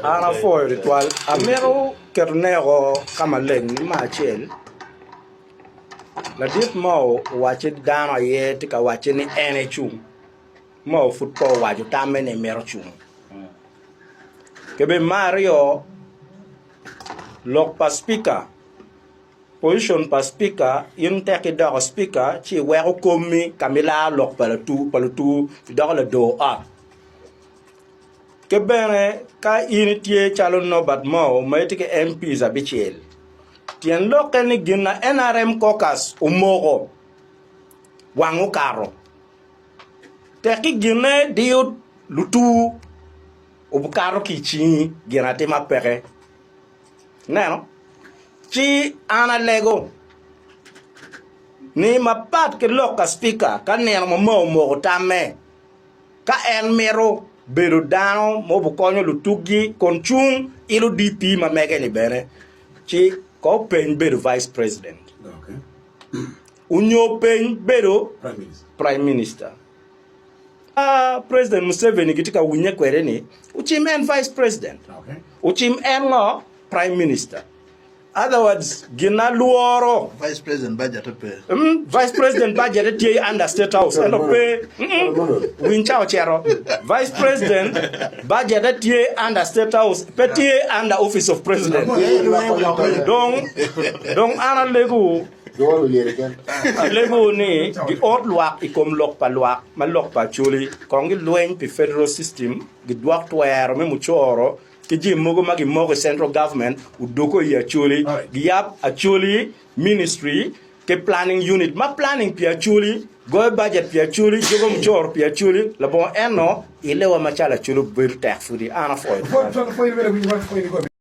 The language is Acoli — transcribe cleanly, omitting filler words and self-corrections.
An apwoyo tutwal. Amito keto neko ka maleng ni me acel, ladit mo owacci dano aye tye ka wacce ni en ecung. Mo pud pe owaco tamme ni emito cung. Kebe me aryo, lok pa cipika, position pa cipika, in tek idoko cipika ci iweko komi ka ma ilaro lok pa lutur idoko lador ot. Ki bene ka in itye calo Norbert Mao ma itye ki MPs abicel, tyen lokke ni gin na NRM caucus omoko wang okato. Tekki ginne diyo lutur obukato ki i cingi gin atima peke. Ineno? Ci an alego ni mapat ki lok ka cipika ka nino mo ma omoko tamme, ka en mito bedo dano ma obukonyo lutuggi kun cung ilo DP ma mege-ni bene, ci ko openy bedo vice president. Onyo peny bedo Prime Minister. Ka President Museveni gitye ka winye kwede ni ocim en Vice President, ocim en ngo Prime Minister. Other words, gin alworo. Vice President budget pe. Mm, Vice President budget tye under State House ento pe. Mm, winy ca ocito. Vice President budget tye under State House pe tye under Office of President. Dong, dong an alego Alego ni giot lwak i kom lok pa lwak ma lok pa Acholi kong gilweny pi federal system, gidwok twero me mucoro ki jami mogo ma gimoko i central government odoko i Acholi, giyab Acholi ministry ki planning unit ma planning pi Acholi, goyo budget pi Acholi, jogo mucoro pi Acholi, labongo eno ilewa macalo Acholi obedo tek pudi. An apwoyo tutwal.